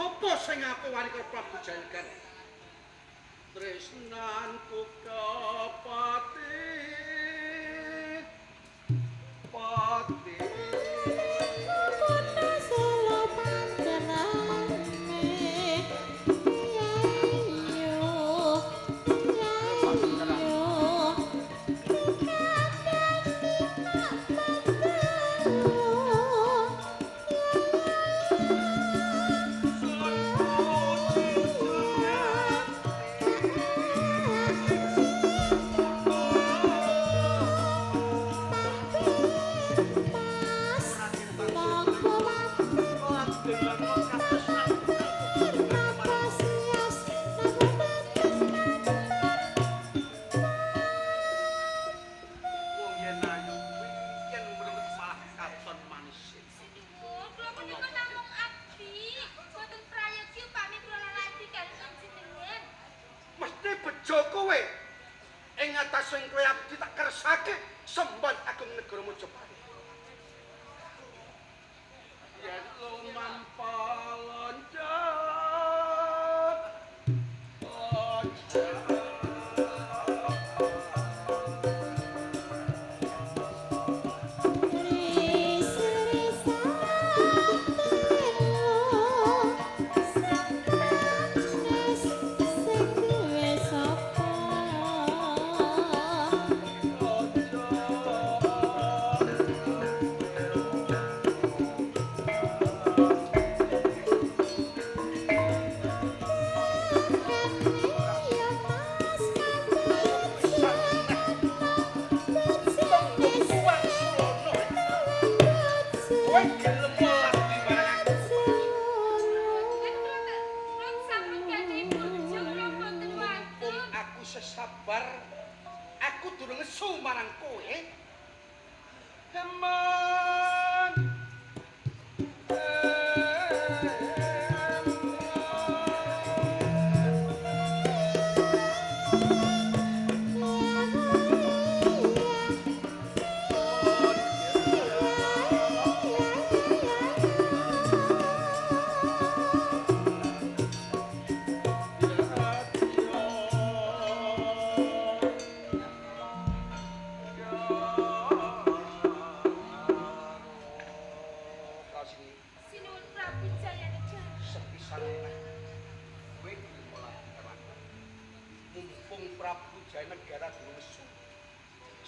Sapa sing ape wani karo Prabu Jayanegara? Tresnanku kepati pati.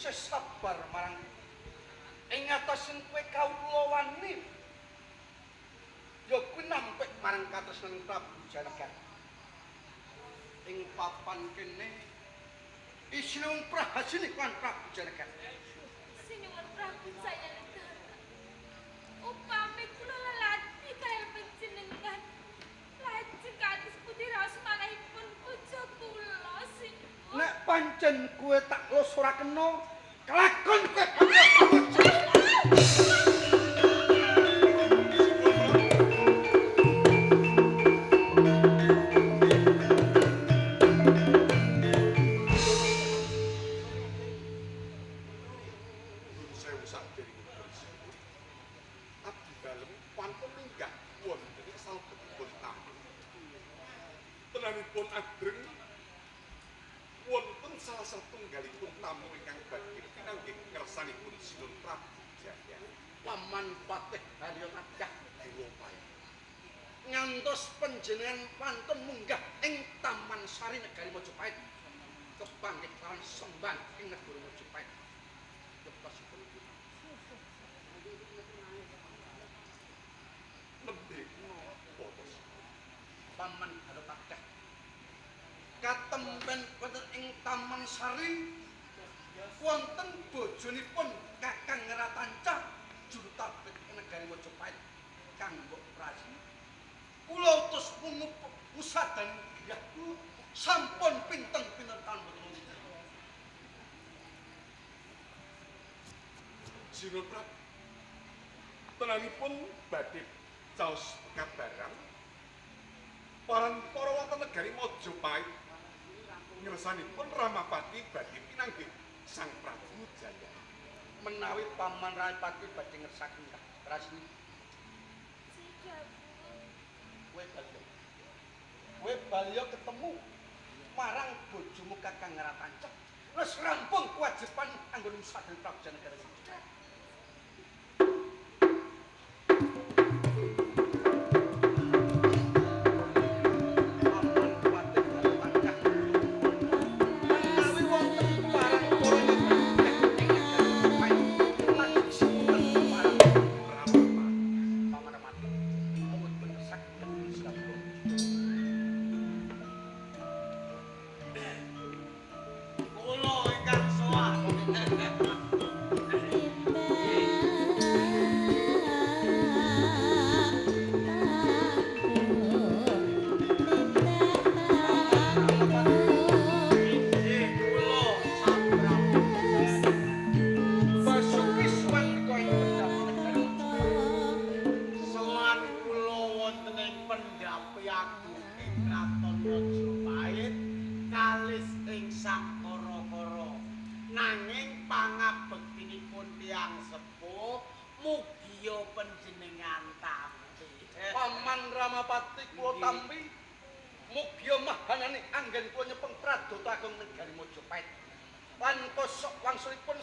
Sesabar marang ing ngatasing kowe kawula wani ya kuwi nampik marang katresnan Prabu Jayanegara. Ing papan kene isine wong Prahasini kan Prabu Jayanegara. Sinuwun Prabu Jayanegara, upami kula lelaki kaya panjenengan lajeng kados pundi raos manahipun puja kula sinuwun. Nek pancen kowe tak los ora kena kelakon kowe. Abdi dalem pantun minggah wonten ing salebetipun tamu. Tenanipun ageng wonten salah satunggalipun tamu ingkang badhe pinanggih ngersanipun Sinun Prabu Jaya. Paman Patih Haryo Tadah Dewa. Ngantos panjenengan pantun munggah ing Taman Sari Negari Majapahit kepanggih kelawan sembang ing negara Majapahit. Lepasipun nembe napa to? Paman Haryo Tadah katempen wonten ing Taman Sari wonten bojonipun Kakang Ngratanca juru tabib ing negari Majapahit Kang Mbok Prasini. Kula utus musadan griyah kula sampun pinten-pinten taun boten. Sinun Prabu, tenanipun badhe caos kabaran para wonten negari Majapahit ngersanipun Ramapati badhe pinanggih Sang Prabu Jaya. Menawi Paman Ramapati badhe ngersakaken Prasini. Kowe badhe. baliya ketemu marang bojomu Kakang Ratancah. Wis rampung kewajiban anggon sadaya Prabu Jayanegara.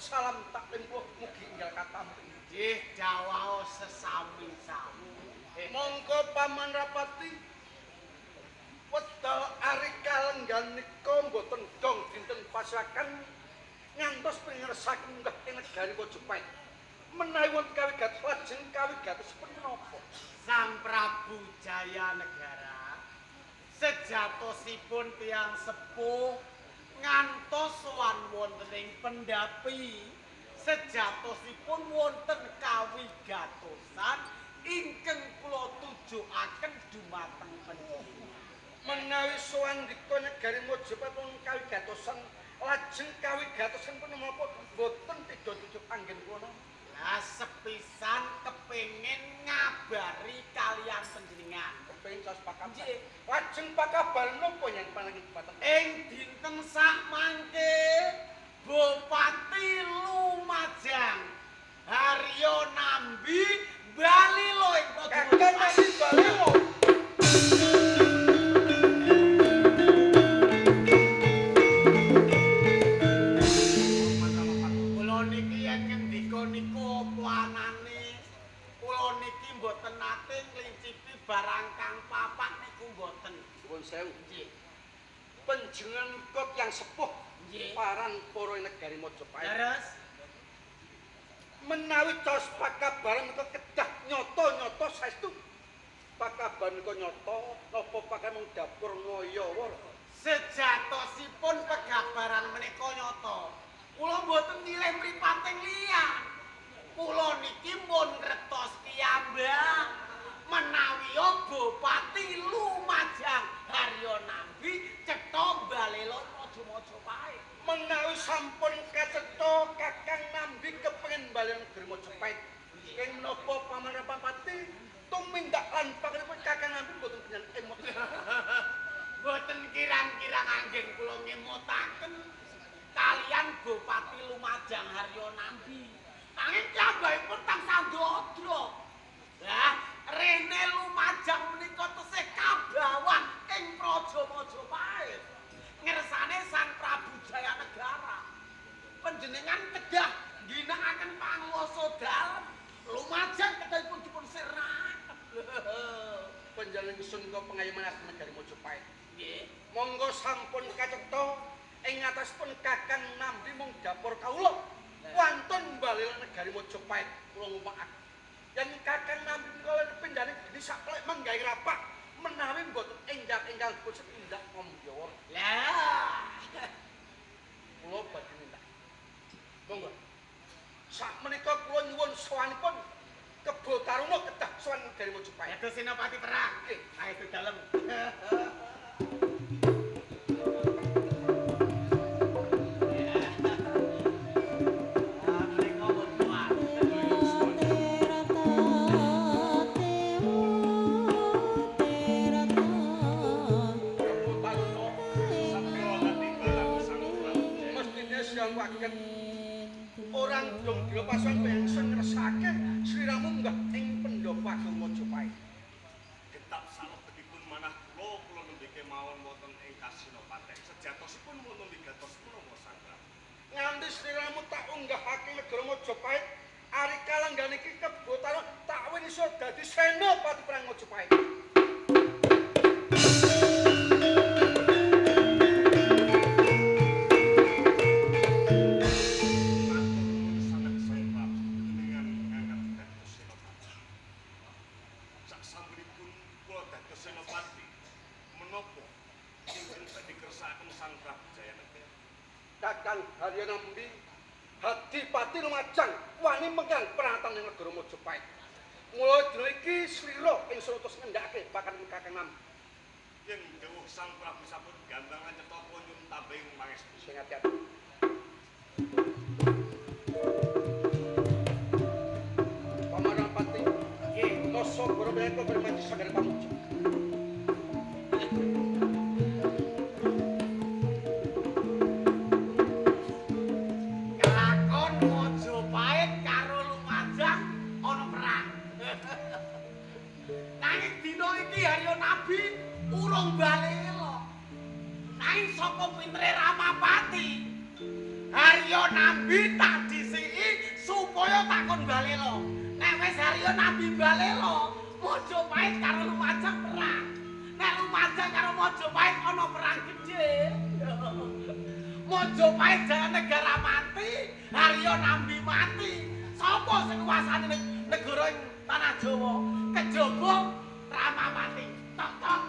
Salam taklim kula mugi enggal katampi. Nggih, dawuh sesami-sami. Monggo Paman Rapati wedal ari kalenggan nika mboten dong dinten pasakan ngantos pingersaken munggah ing negari Majapahit. Menawi wonten kawigatos lajeng kawigatosipun menapa? Sang Prabu Jayanegara sejatosipun tiyang sepuh ngantos sowan wonten ing pendhapi sejatosipun wonten kawigatosan ingkang kula tujuaken dumateng panjenengan. Menawi sowan dika negari Majapahit wonten kawigatosan lajeng kawigatosan menapa boten tidha tujuh anggen kula. Lah sepisan kepengin ngabari kalian panjenengan. Kepengin saos pakabar. Lajeng pakabar napa yen panjenengan dumateng? Ing dinten sakmangke Bupati Lumajang Haryo Nambi Balilo ing Kakang Nambi Balilo. Kula niki yen ngendika niku apa anane? Kula niki mboten nate nglincipi barang kang papak niku mboten. Nuwun sewu. Nggih. Panjenengan kot yang sepuh nggih paran para negari Majapahit. Leres. Menawi caos pakabaran menika kedah nyata-nyata saestu. Pakabaran menika nyata napa pakai mung dapur ngoyo-wara? Sejatosipun pekabaran menika nyata. Kula mboten nyilih mripating liyan. Kula niki mun ngertos piyambak menawi Bupati Lumajang Haryo Nambi cetha Balelo Raja Majapahit. Menawi sampun kacetha Kakang Nambi kepengin bali negeri Majapahit. Ing menapa Paman Rapati tumindak lan panjenengan Kakang Nambi mboten kenyan emot. Mboten kirang-kirang anggen kula ngemutaken kalian Bupati Lumajang Haryo Nambi. Angin piyambakipun tansah ndodro. Lah rene Lumajang menika tesih kabawah ing Praja Majapahit. Ngersane Sang Prabu Jayanegara. Panjenengan kedah ngginakaken panguwasa dalem. Lumajang kedahipun dipun sirnaken. Panjenengan ingsun menika pengayoman ageng negari Majapahit. Nggih. Monggo sampun kacetha ing atasipun Kakang Nambi mung dapur kawula. Wantun bali negari Majapahit kula ngumpakaken. Yen Kakang Nambi menika pindhane geni saklek menggawe rapak menawi mboten enggal-enggal dipun setindak ngombyawara. Lah, kula badhe nindak. Monggo. Sakmenika kula nyuwun sowanipun Kebo Taruna kedah sowan negari Majapahit. Dados senopati perang. Nggih, ayo dalem. Orang dong dina pasukan pengsun ngersake sliramu munggah ing pendopo agung Majapahit. Getap salebetipun manah kula, kula nembe kemawon wonten ing Kasinopaten. Sejatosipun wonten wigatos menapa Sang Prabu? Nganti sliramu tak unggahake negara Majapahit, ari kalanggan iki kebo tarung tak win iso dadi senopati perang Majapahit. Matur nuwun sanget Sang Prabu jenengan ngangkat dados senopati. Sak sampunipun kula dados senopati, menapa ingkang badhe kersakaken Sang Prabu Jayanegara? Kakang Harya Nambi, Adipati Lumajang wani mengang peratan ing negara Majapahit. Mula dina iki slira ingsun utus ngendhakake pakan Kakang Nambi. Yen dawuh Sang Prabu sampun gambangan cetha kula nyuwun tambahing pangestu. Sing ati-ati. Pamarapati, Nggih. masa bara menika bermaji sagara pamuja. Kelakon Majapahit karo Lumajang ana perang. Nanging dina iki Harya Nabi urung balela. Nanging saka pintere Ramapati, Harya Nabi tak disiki supaya takon balela. Nek wis Harya Nabi balela, Majapahit karo Lumajang perang. Nek Lumajang karo Majapahit ana perang gedhe. Majapahit Jayanegara mati, Harya Nambi mati. Sapa sing nguwasani negara ing tanah Jawa? Kejaba Ramapati. Tok tok.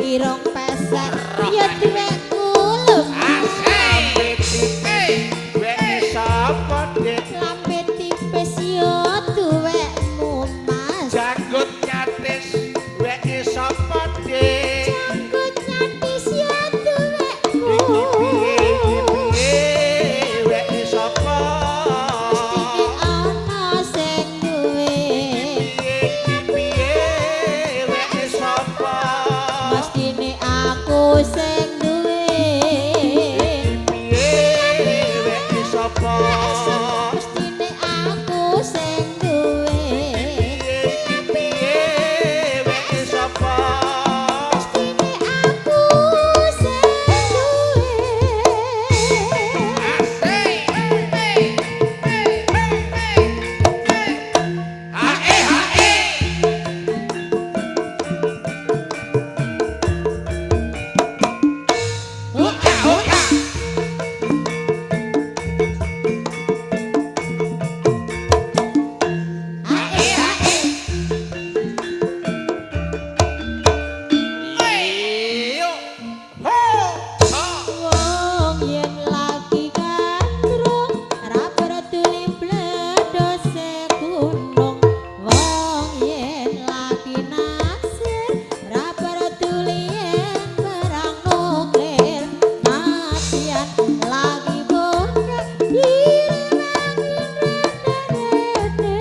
Irung pesek ya duwekku lho. Lambe tipis weke sapa, Dik? Lambe tipis ya duwekmu, Mas. Janggut nyatis weke sapa, Dik? Janggut nyatis ya duwekku. Iki piye, iki piye weke sapa? sapa? Mestine aku sing duwe. Piye iki piye weke sapa? Mestine aku sing duwe. Hae hae. Hoka hoka. Ae ae. Iyo. Ho. Wong yen lagi gandrung ra peduli bledose gunung. Wong yen lagi naksir ra peduli yen perang nuklir. Nadyan lagi bondo direwangi rene.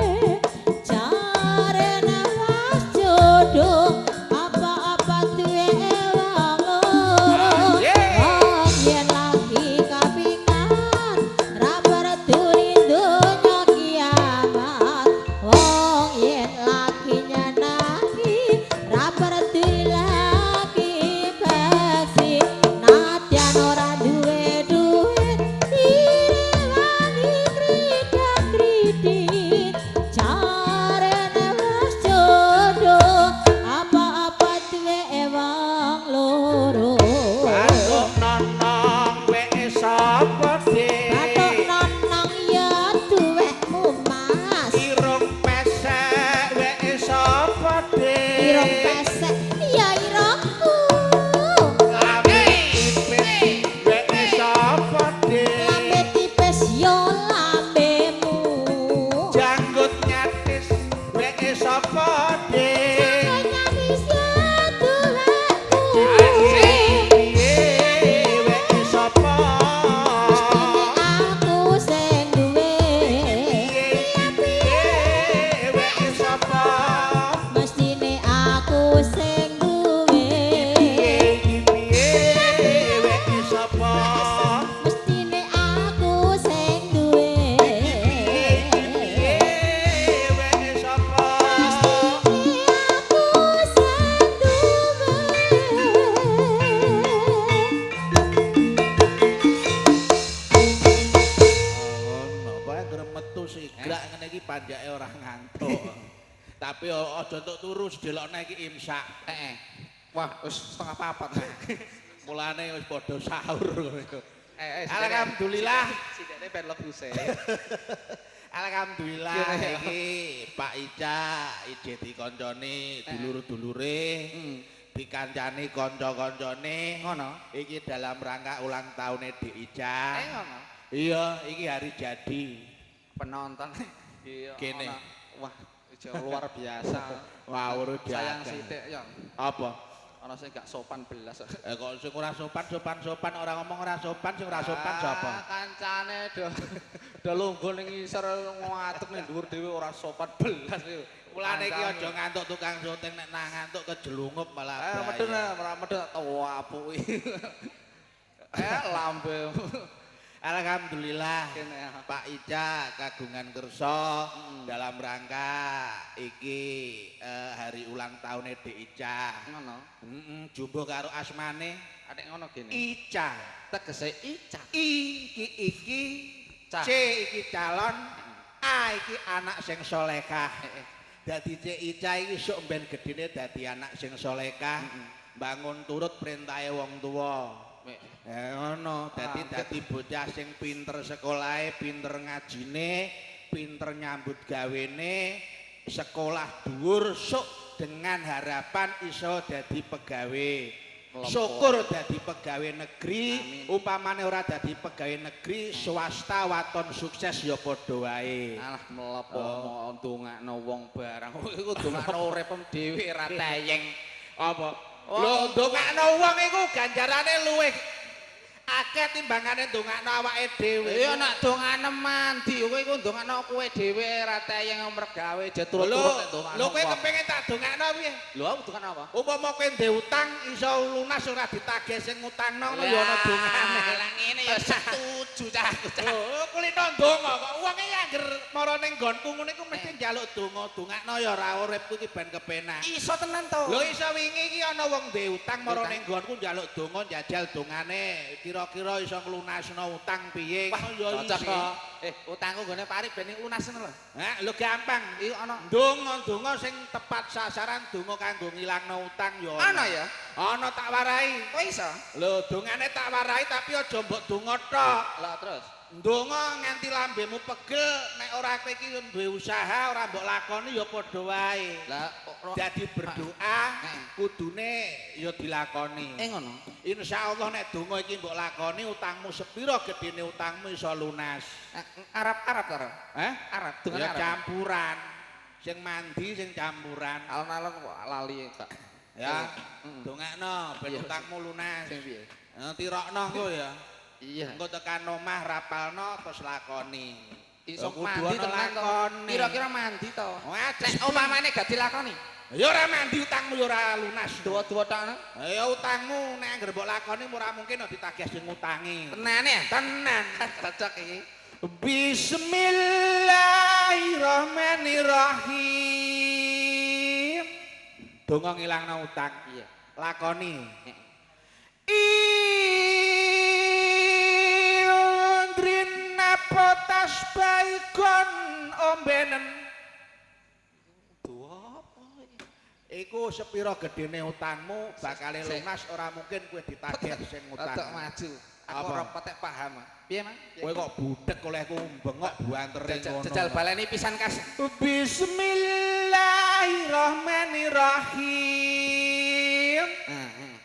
Jarene wis jodoh apa-apa duwe wong loro. Wong yen lagi kapingan ra peduli donya kiamat. Wong yen lagi nyenangi ra peduli lagi beksi. Nadyan ora duwe duit direwangi kredit. Jarene wis jodoh apa-apa duwe wong loro. Bathuk nonong weke sapa, Dik? Bathuk nonong ya duwekmu, Mas. Irung pesek weke sapa, Dik? Irung pesek ya irungku. Lambe tipis weke sapa, Dik? Lambe tipis ya lambemu. Janggut nyatis weke sapa, Dik? Janggut nyatis ya duwekku. Piye weke sapa? Mestine aku sing duwe. Piye piye weke sapa? Mestine aku sing duwe. Piye piye weke sapa? Mestine aku sing duwe. Piye weke sapa? Mestine aku sing duwe. Ngono, pokoke anggere metu sigrak ngene iki panjake ora ngantuk. Tapi aja entuk turu sedelokne iki imsak. Heeh. Wah, wis 3:30. Mulane wis padha sahur ngono iku. Eh, Alhamdulillah. Sidene ben lebu sih. Alhamdulillah Iya, iya. iki Pak Ica ije dikoncone dulur-dulure, dikancani kanca-kancane. Ngono. Iki dalam rangka ulang tahune Dik Ica. Ngono. Iya, iki hari jadi. Penonton iya Kene. ana. Wah, iki luar biasa. Wah, luar biasa. Sayang sithik ya. Apa? Ana sing gak sopan belas. Eh kok sing ora sopan sopan sopan ora ngomong ora sopan sing ora sopan sapa? Ah, kancane do lungguh ning ngisor ngadeg ning dhuwur dhewe ora sopan belas iki. Mulane iki aja ngantuk tukang syuting nek nang ngantuk kejelungup malah. Eh bahaya. medun ora medun tak tawapuki. Eh lambe. Alhamdulillah Kene. Pak Ica kagungan kersa dalam rangka iki hari ulang tahun Dik Ica. Ngono. Heeh, jumbuh karo asmane Adik ngono gene. Ica. Tegese Ica. I iki iki Ca. C iki calon, A iki anak sing solehah. Eh, eh. Dadi C Ica iki sok ben gedene dadi anak sing solehah, bangun turut perintahe wong tuwa. Wek. Eh ngono, dadi Ah, dadi bocah sing pinter sekolahe, pinter ngajine, pinter nyambut gawene, sekolah dhuwur sok dengan harapan iso dadi pegawe. Kelompok. Syukur dadi pegawe negeri, Amin. upamane ora dadi pegawe negeri, swasta waton sukses ya padha wae. Alah mlepo Oh. ndongakno wong barang. Iku ndongakno uripem dhewe ra teyeng. Apa? Oh. Lho ndongakno wong iku ganjarane luwih Akeh timbangane ndongakno awake dhewe. Iya nak dongane mandi, kowe iku ndongakno kowe dhewe ra teyeng mergawe je turut-turut ndongakno. Lho kowe kepengin tak dongakno piye? Lho aku dongakno apa? Upama kowe ndek utang iso lunas ora ditagih sing ngutangno ngono ya ana dongane. Lah ngene ya setuju cah aku cah. Oh, kulino ndonga kok wonge angger mara ning nggonku ngono iku mesti njaluk donga, dongakno ya ora uripku iki ben kepenak. Iso tenan to. Lho iso wingi iki ana wong ndek utang mara ning nggonku njaluk donga njajal dongane kira-kira iso nglunasno utang piye Wah, ngono ya cocok iso. iki. Utangku nggone pari ben lunas ngono lho. Hah, lho gampang. Iku ana Ndonga-ndonga sing tepat sasaran donga kanggo ngilangno utang ya ana ya? Ana tak warai. Kok iso? Lho dongane tak warai tapi aja mbok donga tok. Lah terus. Ndonga nganti lambemu pegel nek ora kowe iki duwe usaha ora mbok lakoni ya padha wae. Lah Dadi berdoa kudune ya dilakoni. Ngono. Insyaallah nek donga iki mbok lakoni utangmu sepira gedene utangmu iso lunas. Arab-Arab ta? Hah? Arab, dongane Ya Arab. campuran. Sing mandi sing campuran. Alon-alon kok lali kak. Ya, Heeh. dongakno ben Iya. utangmu lunas. Sing piye? Tirokno engko ya. Iya. Engko tekan omah rapalno terus lakoni. Iso Kudu mandi ana tenan to. lakone. Kira-kira mandi to. Nek Nek umpamane gak dilakoni, ya ora mandi utangmu ya ora lunas. dawa-dawa tok no. Ya utangmu nek anggere mbok lakoni ora mungkin ditagih sing ngutangi. Tenane ya? Tenan. Cocok iki. Bismillahirrahmanirrahim. Donga ngilangno utang. Iya. Lakoni. Heeh. Indrin apotas baikon ombenen. Dawa apa iki? Iku sepira gedene utangmu bakale Sik. lunas ora mungkin kowe ditagih sing ngutang. Rodok maju. Aku Apa? ora patek paham. Piye, Mang? Kowe kok budek olehku bengok buantere ngono. Jajal baleni pisan kas. Bismillahirrahmanirrahim. Heeh.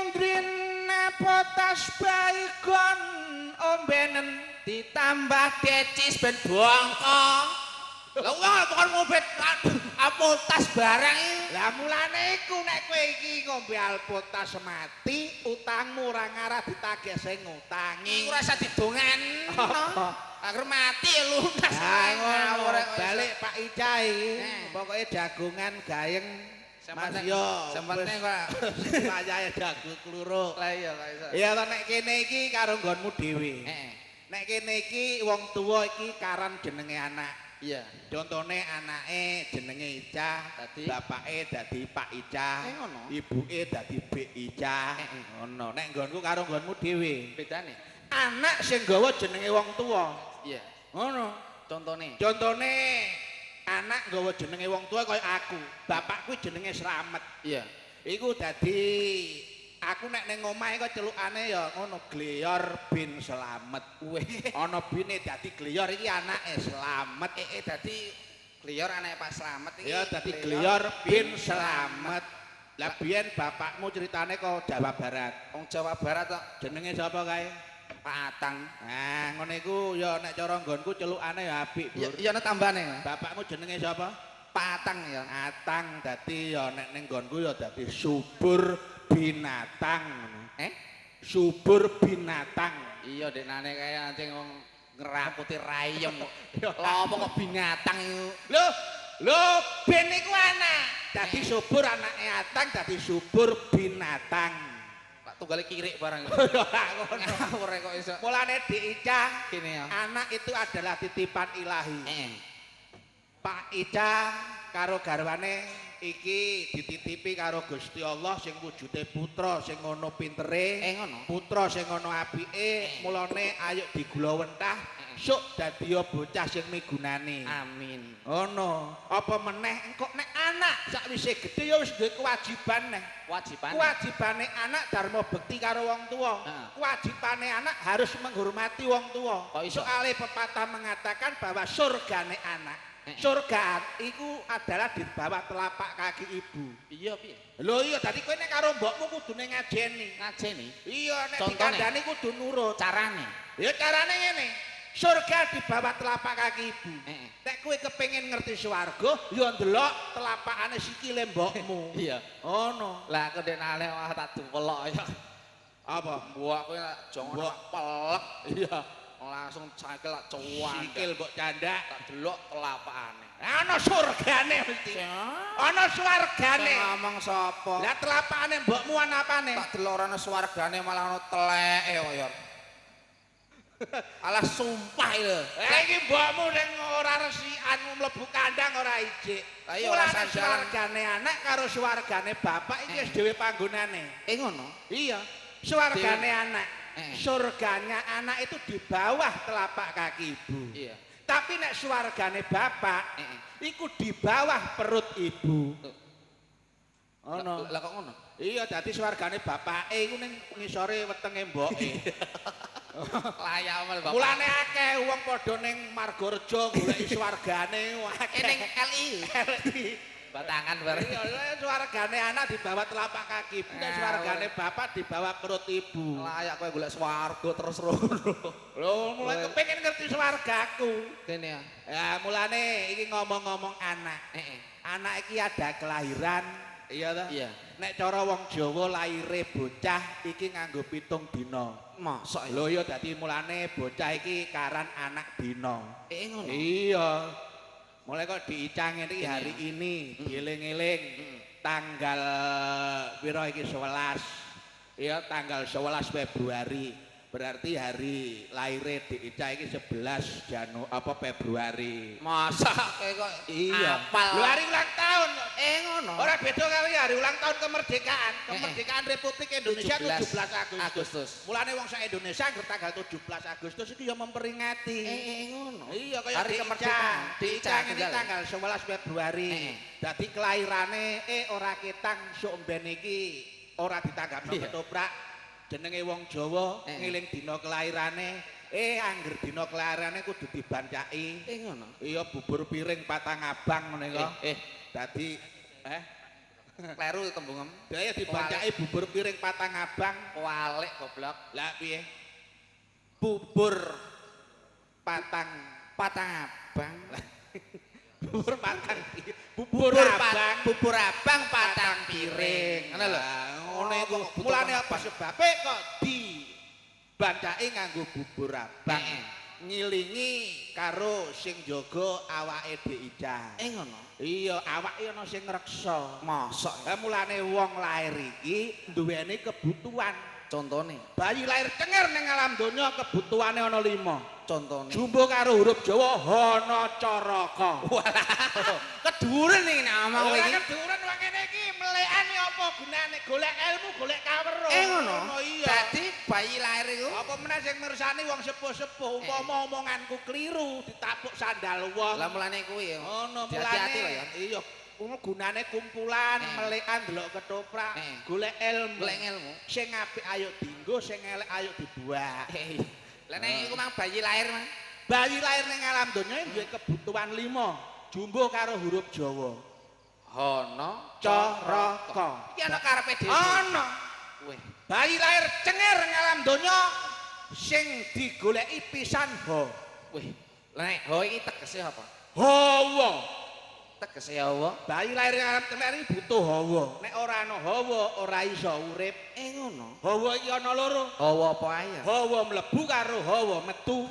Indrin apotas baikon ombenen. Ditambah decis ben bongko. Lah wong kok ngombe apotas barang iki. Lah mulane iku nek kowe iki ngombe alpotas mati, utangmu ora ngarah ditagih sing ngutangi. Iku ora usah didongakno. Agar mati ya lunas. Ha ngono. Ngawur kok iso. Balik Pak Ica iki. Eh. Pokoke jagongan gayeng Sing Mas penting- yo. sing penting kok. Wayahe jago kluruk. Lah iya kok iso. Ya to nek kene iki karo nggonmu dhewe. Heeh. Nek kene iki wong tuwa iki karan jenenge anak. Iya. Contone anake jenenge Ica, Dadi? bapake dadi Pak Ica, Ngono. ibuke dadi Bik Ica. Eh. Ngono. Nek nggonku karo nggonmu dhewe. Bedane? Anak sing nggawa jenenge wong tuwa. Iya. Ngono. Contone. Contone anak nggawa jenenge wong tuwa kaya aku. Bapakku jenenge Slamet. Iya. Iku dadi aku nek ning omah iku celukane ya ngono Gleyor bin Slamet. Weh. Ana bine dadi Gleyor iki anake Slamet. Dadi Gleyor anake Pak Slamet iki. Ya dadi Gleyor bin Slamet. Lah biyen bapakmu ceritane kok Jawa Barat. Wong Jawa Barat kok Jenenge sapa kae? Pak Atang. Nah, ngono iku ya nek cara nggonku celukane ya apik, Ya Bur. iya ana tambane. Bapakmu jenenge sapa? Pak Atang ya. Atang dadi ya nek ning nggonku ya dadi subur binatang ngono. Eh? Subur binatang. Iya deknane kaya anjing wong ngrakuti rayem. Lha apa kok binatang iku? Lho, lho ben iku anak. Dadi subur anake Atang dadi subur binatang. Pak tunggale kirik barang. Ya ngono. Ngawur kok iso. Mulane Dik Ica, Kene ya. anak itu adalah titipan ilahi. Heeh. Pak Ica karo garwane iki dititipi karo Gusti Allah sing wujude putra sing ngono pintere, Ngono. putra sing ngono apike, mulane ayo digulawentah sok dadi bocah sing migunani. Amin. Ngono. Apa meneh engko nek anak sakwise gedhe ya wis duwe kewajiban neh. Kewajibane. Kewajibane anak dharma bekti karo wong tuwa. Heeh. Kewajibane anak harus menghormati wong tuwa. Kok iso? Soale pepatah mengatakan bahwa surgane anak, Heeh. surga iku adalah di bawah telapak kaki ibu. Iya piye? Lho iya, dadi kowe nek karo mbokmu kudune ngajeni. Ngajeni. Iya, nek Contone? dikandani kudu nurut. Carane. Ya carane ngene. Surga di bawah telapak kaki ibu. Heeh. Nek kowe kepengin ngerti swarga, ya ndelok telapakane sikile mbokmu. Iya. Ono. Lah aku ndek nale wah tak dupelok ya. Apa? Mbok aku lak jongono Mbok. pelek. Iya. Langsung cangkel lak cuwan. Sikil mbok candak. Tak delok telapakane. Ana surgane mesti. Ana swargane. Sing ngomong sapa? Lah telapakane mbokmu ana apane? Tak delok ora ana swargane malah ana teleke kok ya. Alah sumpah lho. Lah iki mbokmu ning ora resikan mlebu kandang ora ijik. Lah iya, ora Mulane sandalan. swargane anak karo swargane bapak iki wis dhewe panggonane. Eh ngono. Iya, swargane anak. Eh. Surganya anak itu di bawah telapak kaki ibu. Iya. Tapi nek swargane bapak Eh. iku di bawah perut ibu. Ono. Lah kok ngono? Iya, dadi swargane bapake iku ning ngisore wetenge mboke. Layak amal bapak. Mulane akeh wong padha ning Margorejo goleki swargane akeh. Eh ning LI. LI. Batangan bareng. Iya, swargane anak di bawah telapak kaki ibu, nek swargane bapak di bawah perut ibu. Layak kowe golek swarga terus rono. Lho, mulai kepengin ngerti swargaku. Kene ya. Ya, mulane iki ngomong-ngomong anak. Heeh. Anak iki ada kelahiran, iya toh? Iya. Nek cara wong Jawa laire bocah iki nganggo 7 dina. Mosok ya. Lho iya dadi mulane bocah iki karan anak dina. Eh ngono. Iya. Mulai kok diicang ini Iya. hari ini, dieling-eling tanggal piro iki 11. Iya, tanggal 11 Februari. Berarti hari lahire Dik Ica iki 11 Janu apa Februari. Masa kowe kok Iya. apal. Lho hari ulang tahun kok. Eh ngono. Ora beda karo hari ulang tahun kemerdekaan. Kemerdekaan Republik Indonesia 17 Agustus. Agustus. Mulane wong sak Indonesia anggere tanggal 17 Agustus iki ya memperingati. Eh ngono. Iya kaya Hari Dik Ica. kemerdekaan. Dik Ica Dik ini Ica tanggal 11 Februari. Eh. Dadi kelairane ora ketang sok mben iki ora ditanggapno Iya. ketoprak. Jenenge wong Jawa Eh. ngeling dina kelairane. Angger dina kelairane kudu dibancaki. Eh ngono. Iya bubur piring patang abang ngene kok. Dadi Kleru tembungem. daya dibancaki bubur piring patang abang. Walik goblok. Lah piye? Bubur patang Patang abang. bubur patang bubur abang bubur abang patang piring. Ngono lho. Lah, ngono iku. Oh, kok butuh Mulane apa abang? sebabe kok dibancaki nganggo bubur abang. Eh. Ngilingi karo sing jaga awake Dik Ica. Eh ngono. Iya, awake ana sing ngreksa. Mosok Lah mulane wong lair iki duweni kebutuhan. Contone, Bayi lahir cenger ning alam donya kebutuhane ana 5. Contone. Jumbo karo huruf Jawa Hana Caraka. Keduren iki nek omong kowe Ora iki. keduren wong ngene iki melekan apa gunane golek ilmu, golek kawruh. Eh ngono. Iya. Dadi bayi lahir iku Apa meneh sing mirsani wong sepuh-sepuh umpama omonganku keliru ditapuk sandal wong. Lah mulane kuwi ya. Ngono Hati-hati mulane. lho ya. Iya, ngono gunane kumpulan, Eh. melekan delok ketoprak, Eh. golek ilmu. Golek ilmu. Sing apik ayo dienggo, sing elek ayo dibuak. Eh. Lah nek iku mang bayi lahir mang. Bayi lahir ning alam donya duwe kebutuhan 5. Jumbo karo huruf Jawa. Hono Caraka. Iki ana karepe dhewe. Ana. Weh, Bayi lahir cenger ning alam donya sing digoleki pisan ho. weh. Lah nek ho iki tegese apa? Hawa. Tegese hawa. Bayi lahir ning alam cenger iki butuh hawa. Nek ora ana hawa ora iso urip. Eh ngono. Hawa iki ana loro. Hawa apa ae ya? Hawa mlebu karo hawa metu.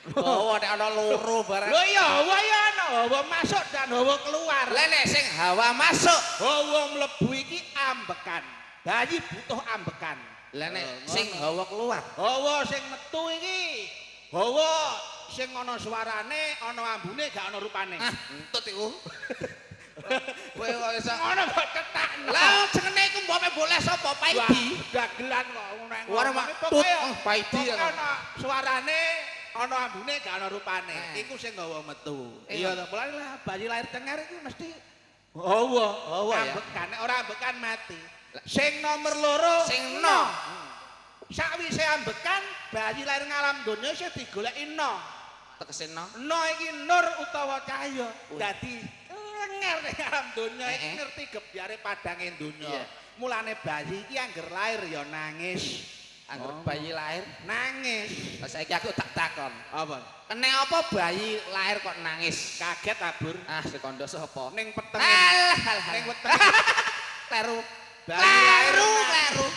Hawa nek ana loro barang. Lho iya hawa ya ana, hawa masuk dan hawa keluar. Lah nek sing hawa masuk, Hawa mlebu iki ambekan. Bayi butuh ambekan. lah nek Oh, sing ngono. hawa keluar. Hawa sing metu iki hawa sing ana suarane, ana ambune, gak ana rupane. Ah, entut iku. Kowe kok iso Ngono kok cetakno. Lah jenenge iku mbok boleh sapa Paidi? Dagelan kok ngono. Ora mak tut, oh, Paidi ya. Ana suarane, ana ambune, gak ana rupane. Eh. Iku sing gawa metu. Eh, Iya to, mulane lah bayi lahir cengar iki mesti hawa, Hawa ya. ambekan. Nek ora ambekan mati. Sing nomor loro Sing no. Sakwise ambekan, bayi lahir ngalam donya isih digoleki no. Tegese no. No iki nur utawa cahya. Wih. Dadi lenger ning alam donya iki Eh, eh. ngerti gebyare padange donya. Iya. Mulane bayi iki angger lahir ya nangis. Angger Oh. bayi lahir Nangis. Lah saiki aku tak takon. Apa? Kene apa bayi lahir kok nangis? Kaget abur. Ah, si kondo sapa? Ning petenge. Alah, alah. Ning wetenge. Kleru. Bayi lahir Kleru, nangis. kleru.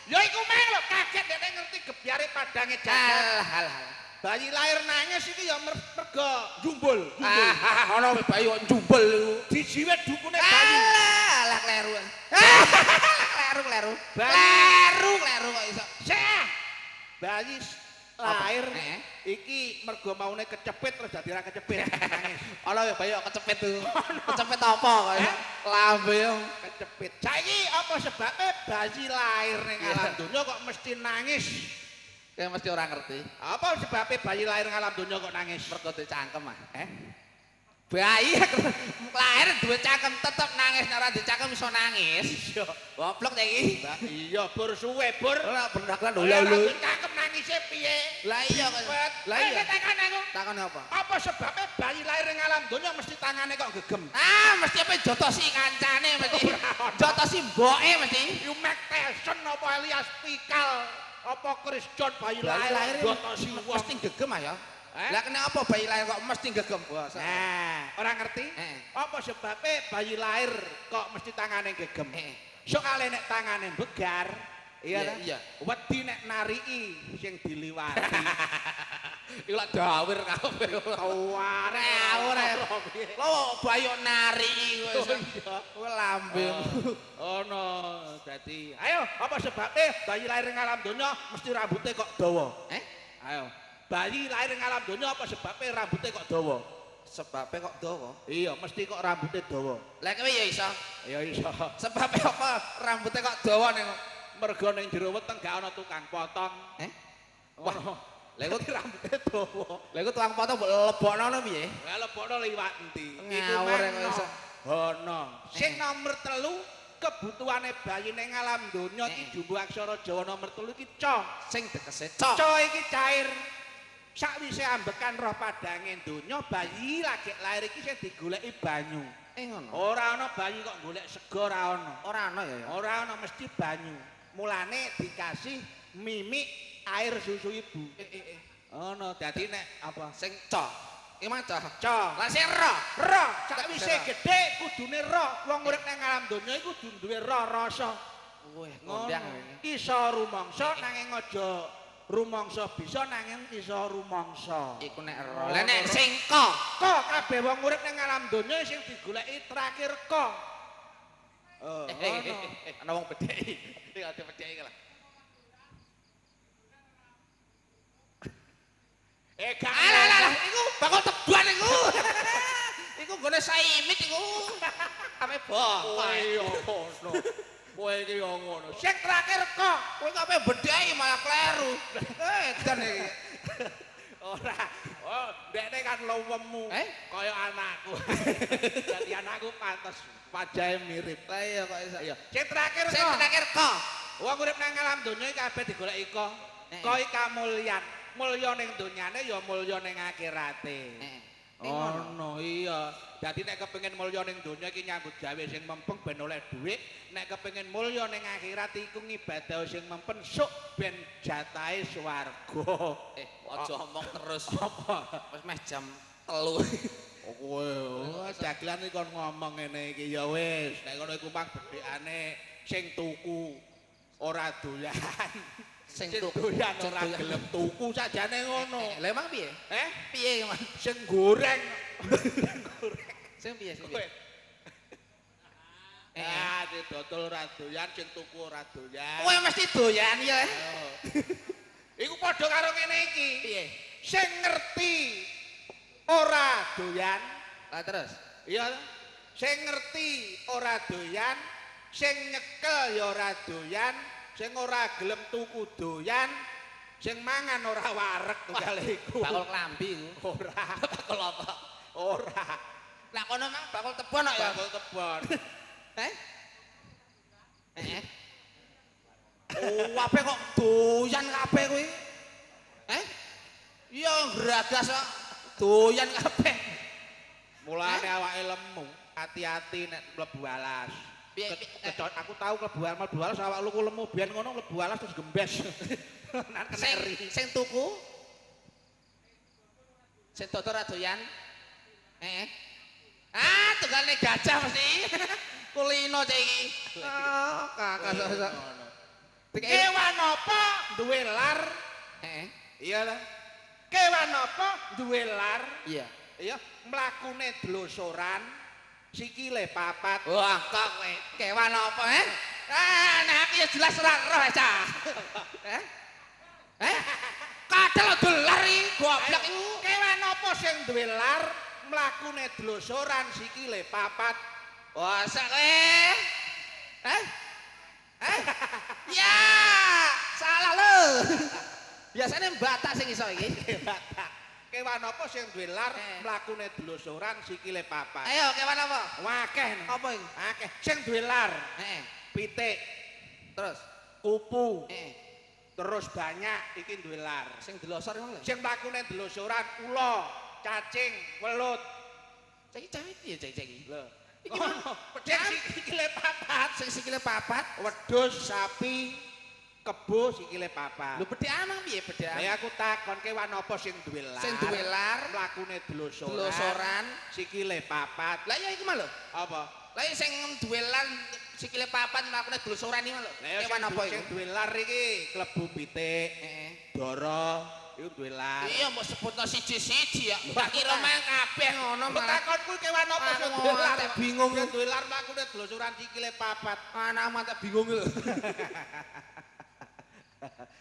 Ya iku meng lho kaget nek ngerti gebyare padange jagat. Alah, alah. alah. Bayi lahir nangis iki ya mergo jumbul, jumbul. Ah, ana bayi kok jumbul iku. Dijiwit dukune bayi. Alah, alah kleru. Kleru, kleru. Bayi. Kleru, kleru kok iso. Seh. Bayi lahir Eh? iki mergo maune kecepit terus dadi ra kecepit nangis. Ana ya bayi kok kecepit iku. Kecepit apa kok iso? Lambe yo. Kecepit. Saiki apa sebabnya bayi lahir ning alam donya kok mesti nangis? Kayak mesti ora ngerti. Apa sebabnya bayi lahir ning alam donya kok nangis? Mergo duwe cangkem ah. Eh? Bayi lahir duwe cangkem tetep nangis nek ora dicangkem iso nangis. Iya. Goblok ta iki. Lah iya bur suwe bur. Ora berdaklan Lah lho. cangkem nangise piye? Lah iya kok. Lah iya. Takon aku. Takon apa? Apa sebabnya bayi lahir ning alam donya mesti tangane kok gegem? Ah, mesti apa jotosi kancane mesti. Jotosi mboke mesti. Yu Mike Tyson apa Elias Pikal apa Chris John bayi Bayi lahir lahir jotosi wong. mesti gegem ah ya. Eh? Lah kena apa bayi lahir kok mesti gegem? Wah, Nah, ora ngerti? Eh. Apa sebabnya bayi lahir kok mesti tangane gegem? Eh. Soale nek tangane begar, iya Iya, ta? iya. Wedi nek nariki sing diliwati. Iku lak dawir kabeh. Taware Ora. Lho bayi kok nariki kok iso. Oh, iya. Kowe lambemu. Oh no, dadi ayo apa sebabnya bayi lahir ing alam donya mesti rambutnya kok dawa? Eh? Ayo. Bayi lahir ing alam donya apa sebabnya rambutnya kok dawa? Sebabnya kok dawa? Iya, mesti kok rambutnya dawa. Lah kowe ya iso. Ya iso. Sebabnya apa rambutnya kok dawa ning Mergo ning jero weteng gak ana tukang potong. Eh? Wah, Lah iku dadi rambutnya dawa. Lah iku tukang potong mbok lebokno ngono piye? Lah lebokno liwat endi? Ngawur mang kok iso. Ono. Sing nomor 3 kebutuhane bayi ning alam donya iki Eh. jumbo aksara Jawa nomor 3 iki ca. Sing tegese cok. Ca iki cair. Sakwise ambekan roh padange donya bayi lagi lahir iki sing digoleki banyu. Eh ngono. Ora ana bayi kok golek sego ora ana. Ora ana ya ya. Ora ana mesti banyu. Mulane dikasih mimik air susu ibu. Eh. Ono dadi nek apa? Sing cok. Iki mah cok. Ca. Lah sing ro. Ro, sakwise Ro. gedhe kudune ro. Wong urip nang alam donya iku kudu duwe ro rasa. Wih, Ngono. kondang. Iso rumangsa nanging aja rumangsa bisa nanging iso rumangsa. Iku nek ro. Lah nek sing ko. Ko kabeh wong urip nang alam donya sing digoleki terakhir ko. Oh, ngono. Ana wong bedheki. Iki ate bedheki lah. Eh gak Alah alah alah, iku bakul teban iku. Iku nggone saimit iku. Ame Kowe bokong. yo ngono. Kowe iki yo ngono. Sing terakhir ko. Kowe kok ape bedheki malah kleru. Edan iki. Ora. Oh, ndekne kan lewemu. Eh? Kaya anakku. Dadi anakku pantes wajahe mirip. Lah iya kok iso. Iya. Sing terakhir Sing ko. terakhir ko. Wong urip nang alam donya iki kabeh digoleki ko. Eh. Ko iki kamulyan. Mulya ning donyane ya mulya ning akhirate. Eh. Ono iya. Dadi nek kepengin mulya ning donya iki nyambut gawe sing mempeng ben oleh dhuwit, nek kepengin mulya ning akhirat iku ngibadah sing mempeng sok ben jatahe swarga. Eh, aja omong terus. Apa? Wis meh jam 3. Oh, kowe oh, dagelan iki kon ngomong ngene iki ya wis. Nek ngono iku mang bedhekane sing tuku ora doyan. Sing Sing tuku doyan sing ora doyan. gelem tuku sajane ngono. Lah emang piye? Eh, Piye emang? sing goreng. Sing piye sing Kowe. piye? Eh. Ah, didodol ora doyan, sing tuku ora doyan. Kowe mesti doyan ya. Oh. Iku padha karo ngene iki. Piye? Sing ngerti ora doyan, Lah terus. iya ta? Sing ngerti ora doyan, sing nyekel ya ora doyan, sing ora gelem tuku doyan, sing mangan ora wareg tunggale iku. Bakul klambi iku. Ora, Bakul apa? ora. Lah kono mang bakul tebon kok ya. Bakul tebon. Eh? Eh. Oh, kabeh kok doyan kabeh kuwi. Eh? Iya gragas kok. Doyan kabeh. Mulane awake lemu, hati-hati nek mlebu alas. Piye? Aku tahu klebu mlebu alas awak lu ku lemu biyen ngono mlebu alas terus gembes. Nan kena Sing eri. sing tuku? Sing dodol ra doyan? Heeh. Ah, tunggale gajah mesti. Kulino cek iki. Oh, kakak sok-sok. Kewan apa duwe lar? Heeh. Iya lah. Kewan apa duwe lar? Iya. Iya, mlakune dlosoran, sikile papat. Wah, kok kowe kewan apa, eh? Ah, nah aku ya jelas ora roh, cah. Eh? Eh? Kadal dolar iki goblok iku. Kewan apa sing duwe lar, mlakune dlosoran, sikile papat? Wah, sak kowe. Eh? Eh? Ya, salah lho. Biasane batak sing iso iki. Batak. Kewan apa sing duwe lar, Eh. mlakune dlosoran, sikile papat? Ayo, kewan apa? Wakeh. Apa iki? Akeh. Sing duwe lar, Heeh. pitik, Terus, kupu, heeh. terus banyak iki duwe lar. Sing delosor emang lho. Sing mlakune dlosoran ula, cacing, welut. Cek cek piye cek cek iki? Lho. Iki Ngono. Sing sikile papat, Sing sikile papat. wedhus, sapi, kebo sikile papat. Lho bedhek amang piye bedhek? Lah aku takon kewan apa sing duwe lar? Sing duwe lar, mlakune dlosoran, dlosoran. sikile papat. Lah iya iku mah lho. Apa? Lah iya sing duwe lar sikile papat mlakune dlosoran iki mah lho. Lah iya Kewan apa sing iku? duwe lar iki klebu pitik, Heeh. dara, iku duwe lar. Iya mbok sebutno siji-siji ya. Lho, Tak kira mang kabeh ngono Mbok malah. takonku kewan apa sing Aku duwe lar? ngantek bingung. Sing duwe lar mlakune dlosoran sikile papat. Anak mata bingung lho.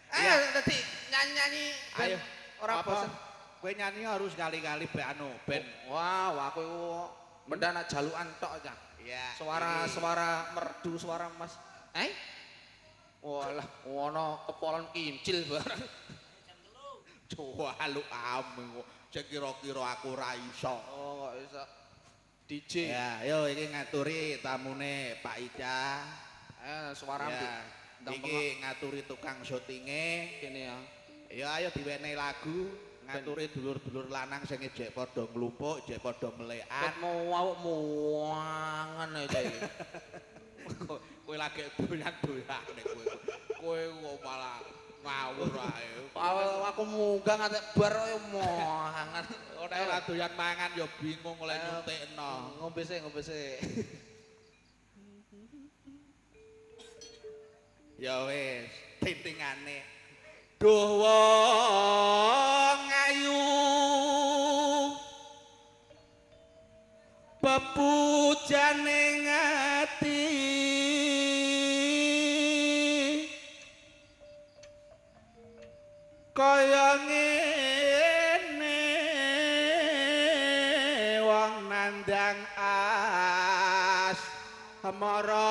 Ayo dadi nyanyi-nyanyi ben Ayo. ora Apa? bosen. Kowe nyanyi harus kali-kali be anu ben. Wah, aku iku mendana jalukan tok cah. Iya. Suara suara merdu, suara mas. Eh? Walah, ono kepolon kincil barang. Jaluk ame kok. Sing kira-kira aku ora iso. Oh, kok iso. DJ. Ya, yo iki ngaturi tamune Pak Ica. Eh, suara Ya, ndang iki ngaturi tukang syutinge. kene ya. Ya ayo diwenehi lagu ngaturi dulur-dulur lanang sing ejek padha nglupuk, ejek padha melekan. Ket mau awak muangan aja iki. Kowe lagi doyan-doyane kowe. Kowe kok malah ngawur ae. Aku munggah ngantek bar ya muangan. Ora ora doyan mangan ya bingung oleh nyuntikno. Ngombe sik, ngombe sik. Ya wis, tintingane. Duh wong ayu. Pepujane ati. Kaya ngene wong nandang as mara.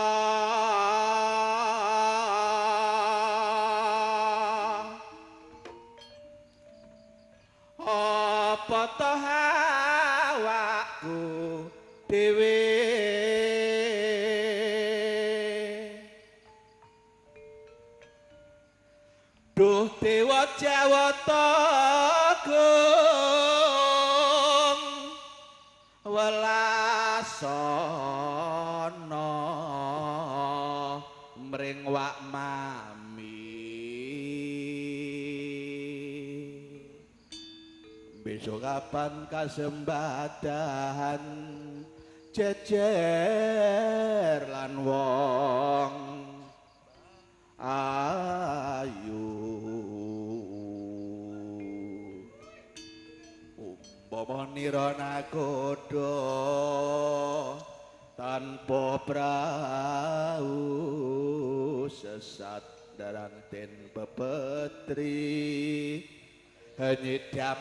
Apa to awakku dhewe Duh dewa Jawata Agung welasana mring wak mami besok kapan kasembadahan jejer lan wong ayu umpama nira nakoda tanpa prau sesat darang den pepetri nyidam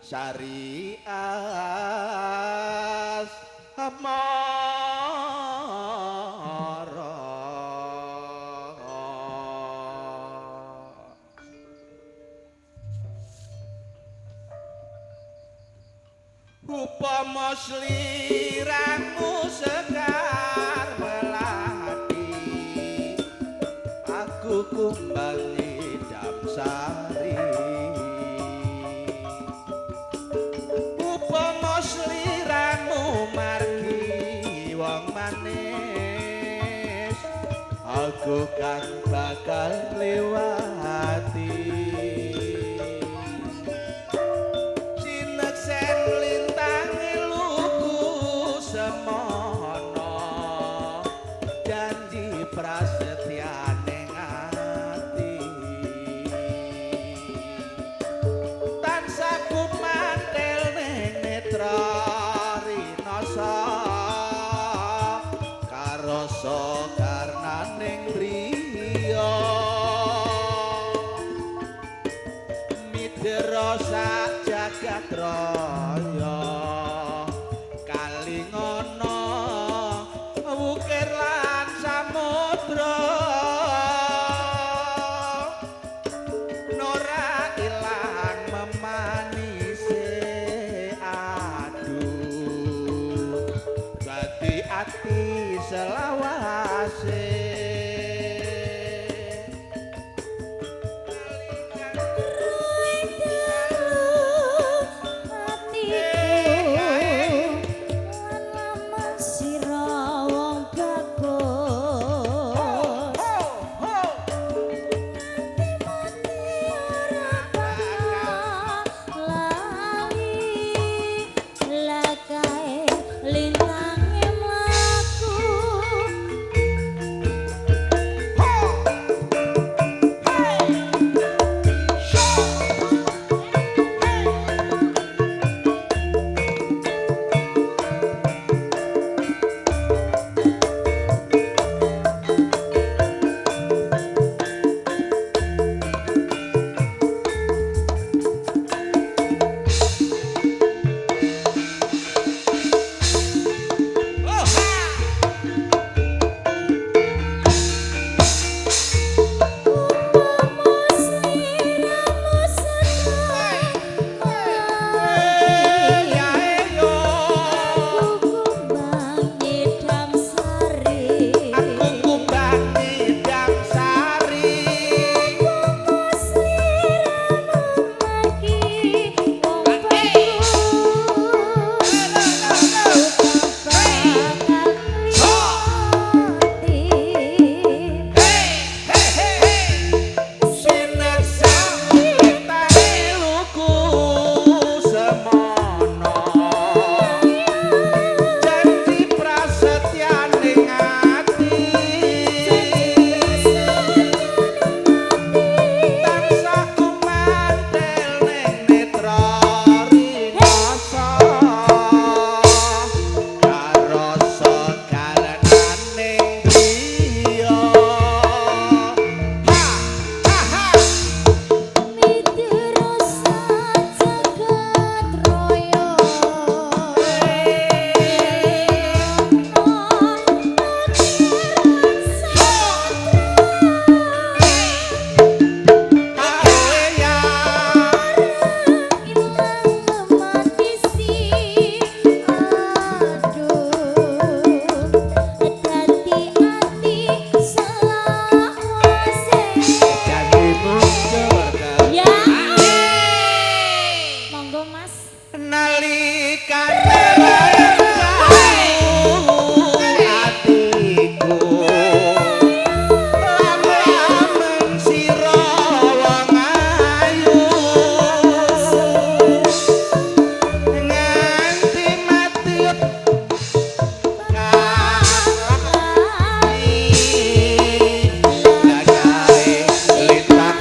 sari as amara. Upama sliramu sekar melati aku kumbang idam sari. Upama sliramu margi wong manis Aku kang bakal lewati. Sineksen lintange lugu semono, janji prasetyane ati. Tansah kumantel ning netra rinasa, karasa karnaning driya. Midera sak jagat raya, kalingono wukir lan samudra. Nora ilang memanise aduh, dadi ati selawase. Lintange mlaku. Aku kumbang nyidam sari. Sineksen lintange lugu semono, janji prasetyane ati. Tansah kumantel ning netra rinasa, karasa karnaning driya. Ha ha ha. Ae ya. Janji mundur ke Ya. Monggo Mas. Nalikane atiku, lamun sira wong ayu, nganti mati lagae lintang.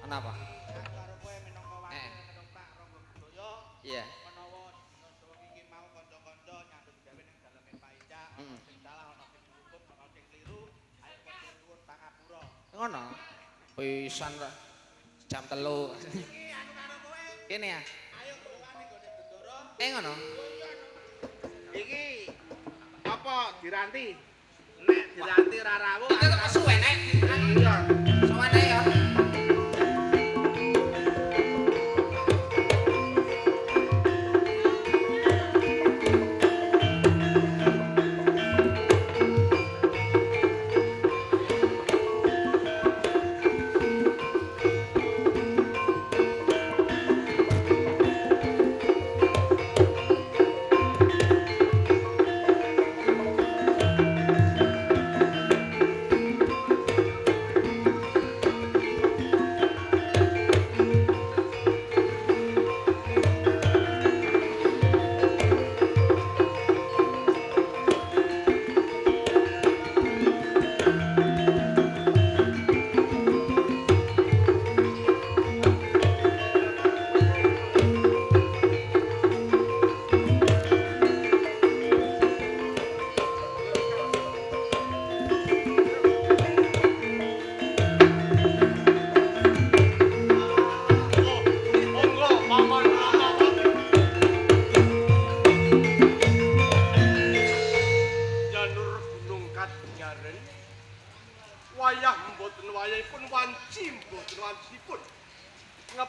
Kenapa? Eh. Iya. Ngono. Pisan ra. Jam 3. Kene ya. Eh ngono. Iki apa diranti? Nek diranti ra rawuh. Iki kok suwe nek. Iya. Sowane ya.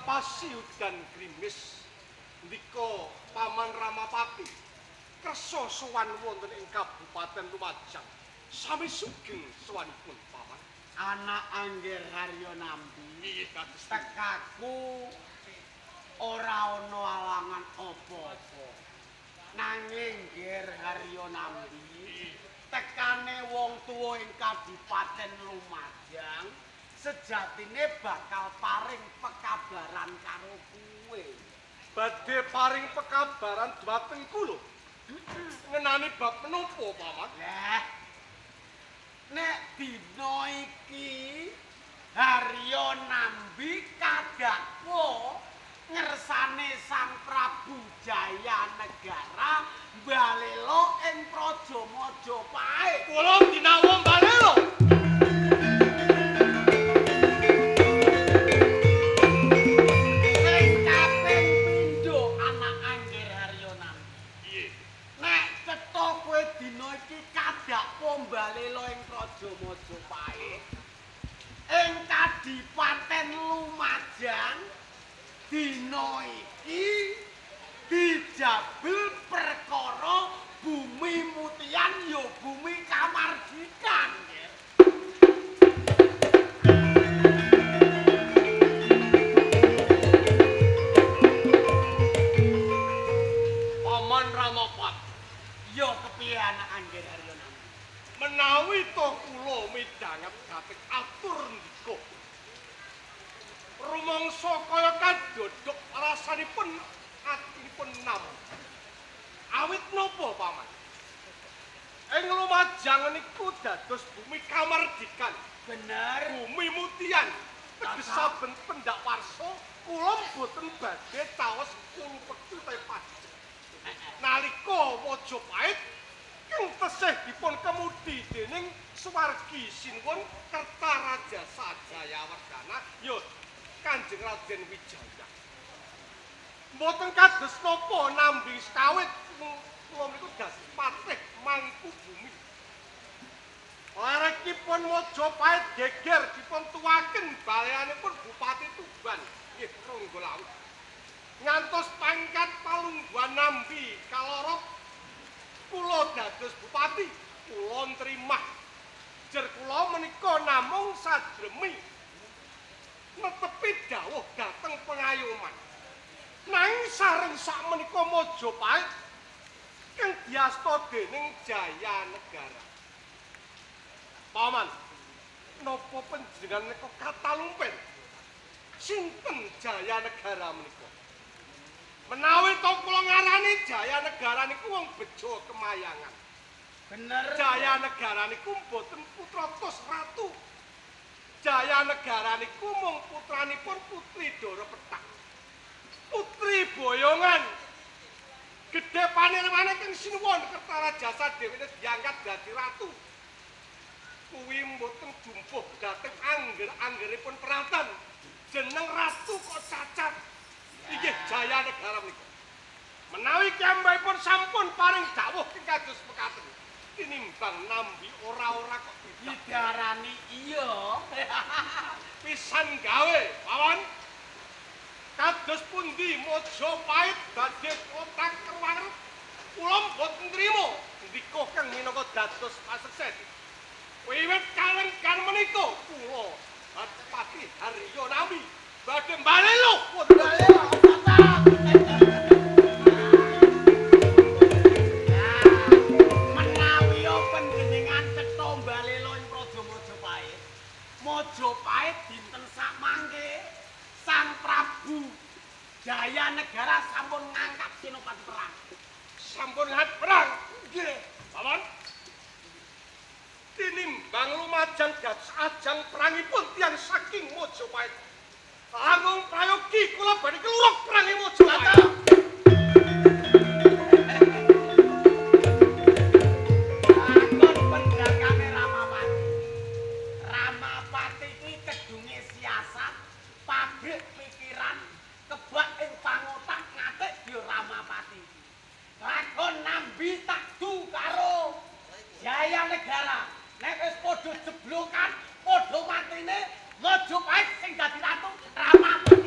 Nglepasi udan grimis ndika Paman Ramapati kersa sowan wonten ing Kabupaten Lumajang. Sami sugeng sowanipun Paman. Anak Angger Haryo Nambi. Nggih, kados tekaku ora ana alangan apa-apa. Nanging Nger Haryo Nambi tekane wong tuwa ing Kadipaten Lumajang sejatine bakal paring pekabaran karo kuwe. Badhe paring pekabaran dhumateng kula. Ngenani bab menapa, Paman? Lah, nek dina iki Haryo Nambi kadakwa ngersane Sang Prabu Jaya Negara mbalela ing Praja Majapahit. Kula dinawa mbalela. Sing kaping pindho anak Angger Haryo Nambi. Piye? Nek cetha kowe dina iki kadakwa mbalela ing Praja Majapahit, ing Kadipaten Lumajang dina iki dijabel perkara bumi mutian ya bumi kamardikan. Paman Ramapati, Ya kepiye anak Angger Haryo Nambi? Menawi to kula midhanget dhateng atur ndika. Rumangsa kaya kadodok rasanipun atinipun nam. Awit napa, Paman? Ing Lumajang niku dados bumi kamardikan, Bener. Bumi mutian. Teges saben pendak warsa kula mboten badhe caos kulu pektu utawi pajek. Nalika Majapahit kang tesih dipun kemudi dening swargi sinuwun Kertarajasa Jayawardana ya Kanjeng Raden Wijaya. Mboten kados napa nambi sekawit kula niku dados patih mangku bumi. Larekipun Majapahit geger dipun tuwaken baleanipun Bupati Tuban nggih Ronggolawu. Ngantos pangkat palungguhan nambi kaloro kula dados bupati, kula nrimah. Jer kula menika namung sajremi netepi dawuh dhateng pengayoman. Nanging sareng sakmenika Majapahit kang diasta dening Jaya Negara. Paman, napa panjenengan menika katalumpen? Sinten Jaya Negara menika? Menawi to kula ngarani Jaya Negara niku wong bejo kemayangan. Bener. Jaya Negara niku mboten putra tos ratu. Jaya Negara niku mung putranipun Putri Dara Pethak. Putri Boyongan. Gedhe panirwane kang sinuwun Kertarajasa dheweke diangkat dadi ratu. Kuwi mboten jumpuh dhateng angger-anggeripun peratan. Jeneng ratu kok cacat. Inggih Jaya Negara menika. Menawi kiyambakipun sampun paring dawuh kados mekaten. Tinimbang nambi ora-ora kok tidak Didarani iya. Pisan gawe, Paman. Kados pundi Majapahit badhe kotak kerwanget. Kula mboten nrimo ndika kang minangka dados paseksen. Wiwit kalenggan menika kula Adipati Haryo Nambi badhe mbalelo wonten Menawi panjenengan cetha mbalelo ing Praja Majapahit, Majapahit dinten sakmangke Sang Prabu Jaya Negara sampun ngangkat senopati perang. Sampun ngangkat perang. Nggih, Paman. Tinimbang Lumajang dados ajang perangipun tiyang saking Majapahit. Langkung prayogi kula badhe keluruk perangi Majapahit. Lakon pendakane Ramapati. Ramapati kuwi kedunge siasat, pabrik pikiran, kebak ing pangotak ngatik ya Ramapati. Lakon nambi takdu karo Jaya Negara. Nek wis padha jeblokan, padha matine, Majapahit sing dadi ratu Ramapati.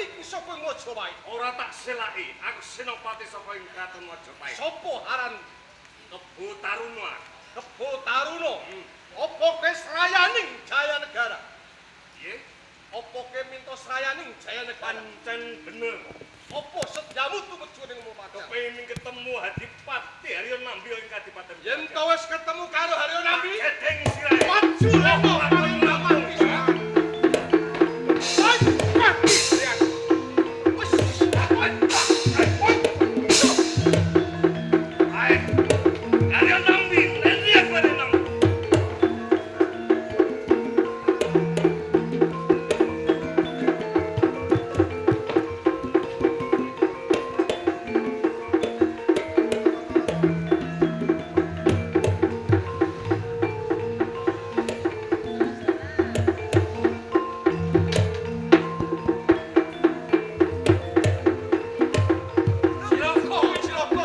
senopati ki saka Majapahit. Ora tak selaki, aku senopati saka ing Kraton Majapahit. Sopo aran Kebo Taruna? Kebo Taruna. Apa kowe srayaning Jayanegara? Piye? Apa kowe minta srayaning Jayanegara? Pancen bener. Apa setyamu tumuju ning Lumajang? Kepengin ketemu Adipati Haryo Nambi ing Kadipaten. Yen to wis ketemu karo Haryo Nambi, Gedeng sirahe. maju leno paling mati. Mati. Wis, Ae. Haryo Nambi, nendi aku Haryo Nambi? Cilaka, cilaka.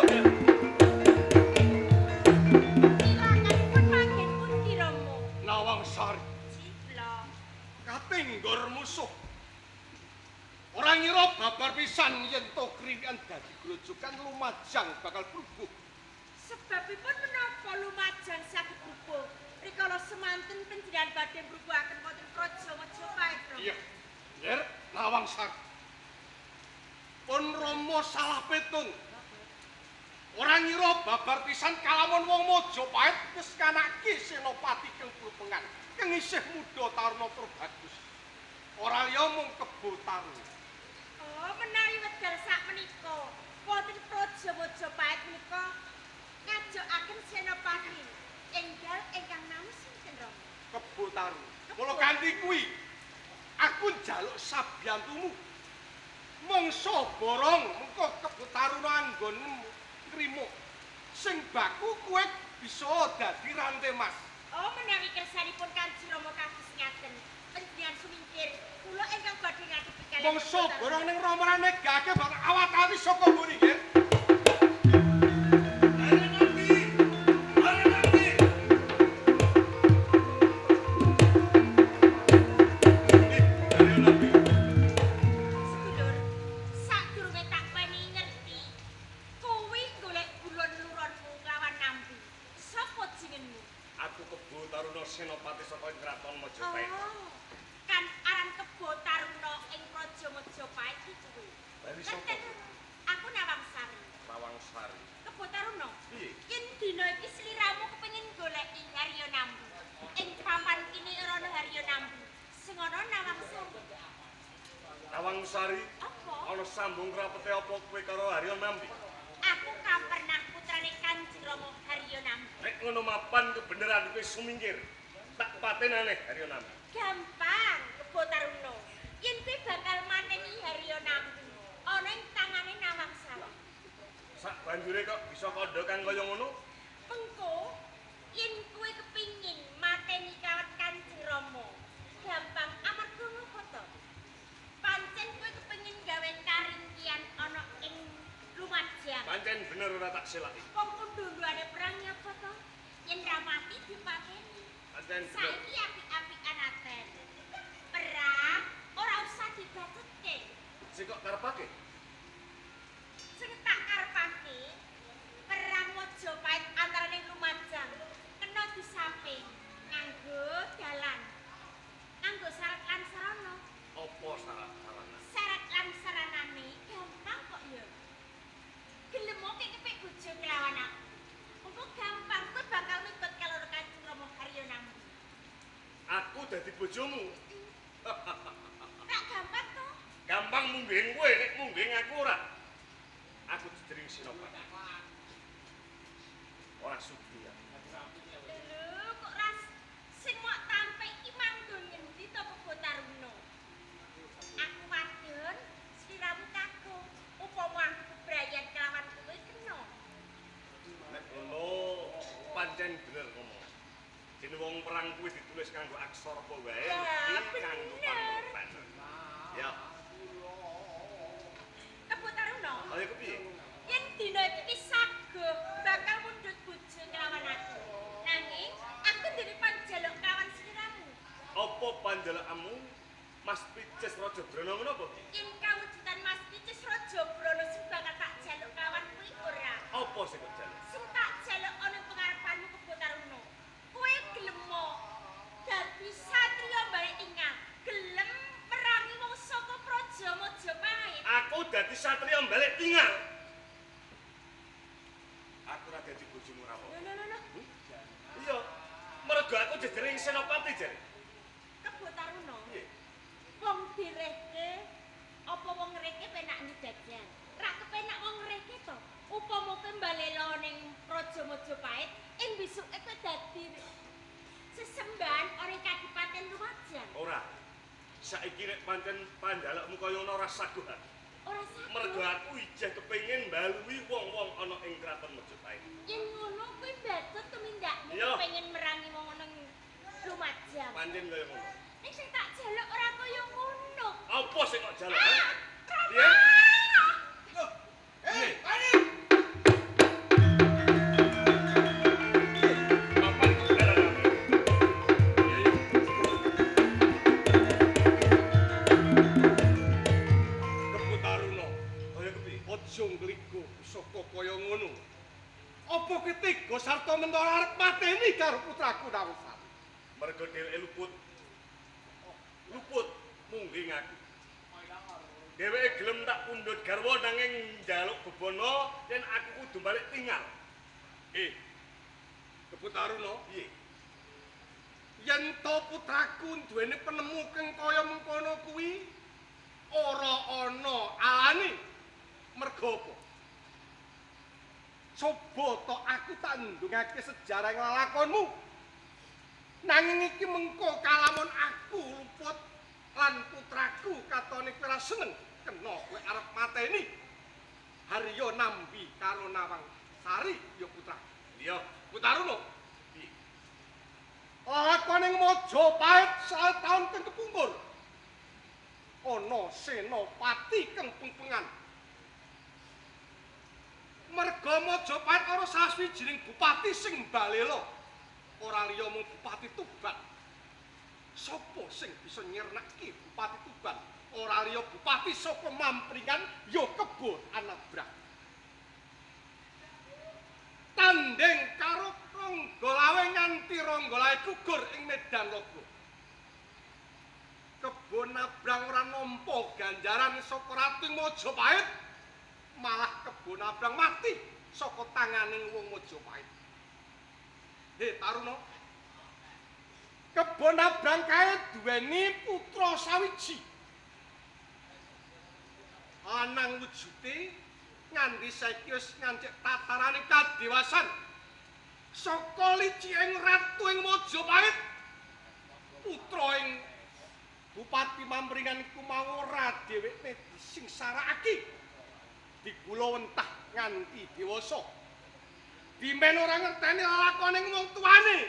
Silakanipun manggen pundi Rama? Nawangsari, Ciblok. katinggur musuh. Ora ngira babar pisan yen to kriwikan dadi grojogan Lumajang bakal brubuh. Sebabipun menapa Lumajang saged brubuh? Rikala semanten panjenengan badhe mbrubuhaken wonten Praja Majapahit, Rama. Iya. Yer Nawangsari. Pun Rama salah petung. Ora ngira babar pisan kalamun wong Majapahit wis kanake senopati kang prupengan. Kang isih muda taruna tur bagus. Ora liya mung Kebo Taruna. Oh, menawi wekdal sakmenika wonten Praja Majapahit menika ngajokaken senopati enggal ingkang nami sinten, Rama? Kebo Taruna. Mula kanthi kuwi aku njaluk sabiyantumu. Mangsa borong mengko Kebo Taruna anggonmu ngrimo. Sing baku kowe bisa dadi rante mas. Oh, menawi kersanipun Kanjeng Rama kados ngaten, panjenengan sumingkir kula ingkang badhe ngadepi kaliyan Mangsa Kebo Taruna. borong ning Rama negake bakal awat-awi saka mburi nggih. Haryo Nambi. Haryo Nambi. Haryo Nambi. Sedulur, sadurunge tak weni ngerti, kuwi golek bulon luronmu lawan Nambi. Sapa jenengmu? Aku Kebo Taruna senopati saka ing Kraton Majapahit. Oh, kan aran Kebo Taruna ing Praja Majapahit iki kuwi. Bali sapa? Ngaten, aku Nawangsari. Nawangsari. Kebo Taruna, Piye? yen dina iki sliramu kepengin goleki Haryo Nambi. Ing papan kene ora ana Haryo Nambi. Sing ana Nawangsari. Nawangsari, Apa? ana sambung rapete apa kowe karo Haryo Nambi? Aku kampernah putrane Kanjeng Rama Haryo Nambi. Nek ngono mapan kebeneran kowe sumingkir. Tak patenane Haryo Nambi. Gampang, Kebo Taruna. Yen kowe bakal mateni Haryo Nambi, ana ing tangane Nawangsari. Sak banjure kok bisa kandha kang kaya ngono? Mengko yen kowe kepingin mateni kawat Kanjeng Rama, gampang amarga ngopo to? Pancen kowe kepengin gawe karingkian ana ing Lumajang. Pancen bener ora tak selaki. Wong undhuane perang nyapa to? Yen ra mati dipateni. Pancen bener. Saiki apik-apikan aten. Perang ora usah dibacutke. Sing kok karepake? Sing tak karepake perang Majapahit antarane Lumajang kena disape nganggo dalan. Nganggo syarat lan sarana. Apa syarat sarana? Syarat lan saranane gampang kok ya. Gelem oke kepek bojo nglawan aku. Engko gampang kowe bakal mikut kaloro Kanjeng Rama Haryo Nambi. Aku dadi bojomu. Tak gampang to? Gampang mungguhin kowe, nek mungguhin aku ora. Aku jejering senopati. Ora sudi ya. Lho, kok ras sing mok tampik iki manggon ngendi to Kebo Taruna? Aku wadon, sliramu kakung. Upama aku bebrayan kelawan kowe kena. Nek ngono pancen bener ngomong. Dene wong perang kuwi ditulis kanggo aksara apa wae, Ya, iki kanggo bener. pangorbanan. Ya, Kebo Taruna, ayo kepiye? yen dina iki saguh bakal mundhut bojo nglawan aku. Nanging aku duwe panjaluk kelawan sliramu. Apa panjalukmu Mas Picis Raja Brana ngono apa? Yen kawujudake Aku dadi satriya balik tinggal. Aku ora dadi bojomu ora apa. Lho lho lho. Iya. Mergo aku jejering senopati jare. Kebo Taruna. Piye? Wong direhke apa wong ngreke penak njajan. Ra kepenak wong ngreke to. Upama kowe mbalela ning Praja Majapahit, ing besuke kowe dadi sesembahan ora Kadipaten Lumajang. Ora. Saiki nek pancen panjalukmu kaya ngono ora saguh. Ora saguh. Mergo aku ijeh kepengin mbaluwi wong-wong ana ing Kraton Majapahit. Yen ngono kowe mbacut tumindakmu kepengin merangi wong ana ing Lumajang. Pancen kaya ngono. Ning sing tak jaluk ora kaya ngono. Apa sing kok jaluk? Piye? Loh. Eh, Pani. Saka kaya ngono. Apa ketiga sarta mentara arep mateni karo putraku Nawasari? Mergo dheweke luput. Luput mungging aku. Dheweke gelem tak pundhut garwa nanging njaluk bebana yen aku kudu balik tinggal. Kebo Taruna, piye? Yen to putraku duweni penemu kang kaya mengkono kuwi ora ana alane. Mergo apa? Coba to aku tak ndungake sejarah ing lelakonmu. Nanging iki mengko kalamun aku luput lan putraku katone kowe ora seneng kena kowe arep mateni Haryo Nambi karo Nawang Sari ya putraku. Iya, Putaruna. Piye? Lelakone Majapahit sataun kang kepungkur. Ana senopati kang pengpengan. Merga Majapahit ana sawijining bupati sing mbalela. Ora liya mung Bupati Tuban. Sapa sing bisa nyirnake Bupati Tuban? Ora liya bupati saka Mampringan ya Kebo Anabrang. Tanding karo Ronggolawe nganti Ronggolawe gugur ing medan laga. Kebo Nabrang ora nampa ganjaran saka ratu Majapahit. Malah Kebo Nabrang mati saka tanganing wong Majapahit. He Taruna. Kebo Nabrang kae duweni putra sawiji. Lanang wujude nganti saiki wis ngancik tatarane kadewasan. Saka liciking ratu ing Majapahit, putra ing Bupati Mampringan iku mau ora dheweke disingsarakake. Digula wentah nganti dewasa. Dimen ora ngerteni lelakone wong tuane.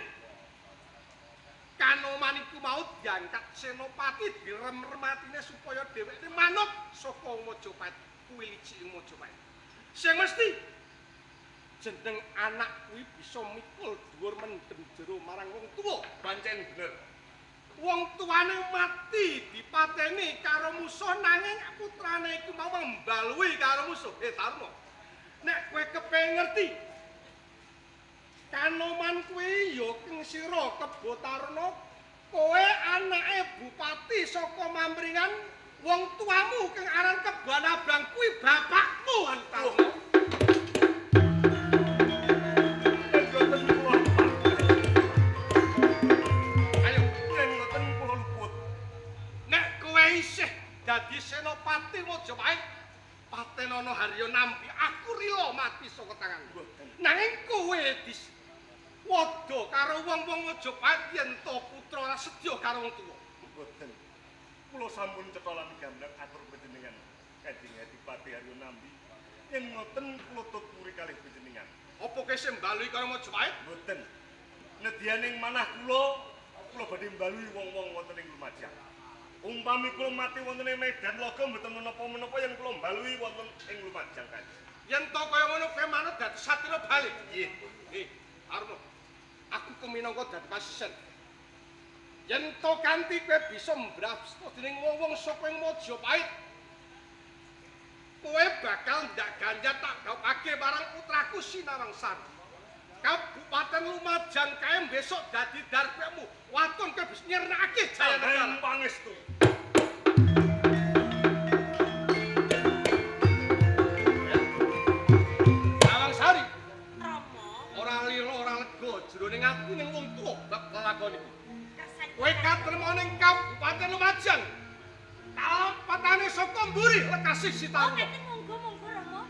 Kanoman iku mau diangkat senopati direm-rematine supaya dheweke manut saka Majapahit kuwi licike Majapahit. Sing mesti jeneng anak kuwi bisa mikul dhuwur mendem jero marang wong tuwa. Pancen bener. Wong tuane mati dipateni karo musuh nanging putrane iku mau mbaluhi karo musuh. Taruna. Nek kowe kepengin ngerti Kanoman kuwi ya keng sira Kebo Taruna, kowe anake bupati saka Mampringan, wong tuamu keng aran Kebo Nabrang kuwi bapakmu Taruna. Ayo yen ngoten kula luput. Nek kowe isih dadi senopati Majapahit, patenono Haryo Nambi, aku rila mati saka tanganmu. Nanging kowe wada karo wong-wong Majapahit yen to putra ora sedya karo wong tuwa. Mboten. Kula sampun cetha lan gambrang atur panjenengan Kanjeng Adipati Haryo Nambi. Yen ngoten kula tuturi kalih panjenengan. Apa kowe sing mbaluhi karo Majapahit? Mboten. Nedyaning manah kula, kula badhe mbaluhi wong-wong wonten ing Lumajang. Umpami kula mati wonten ing medan laga mboten menapa-menapa yen kula mbaluhi wonten ing Lumajang Kanjeng. Yen to kaya ngono kowe manut dadi satria bali. Nggih. Arno. Aku keminangka dadi pasisen. Yen to kanthi kowe bisa mbrasta dening wong-wong saka ing Majapahit, kowe bakal ndak ganjar tak gawake marang putraku Sinawangsari. Kabupaten Lumajang kae besok dadi darpekmu. Waton kowe bisa nyirnakake Jayanegara. Pangestu. jroning ati ning wong tuwa bab lelakon iki. Kersane Kowe katrema ning Kabupaten Lumajang. Kalampatane saka mburi lekasih Oh, Sitaruna. ngaten monggo monggo Rama.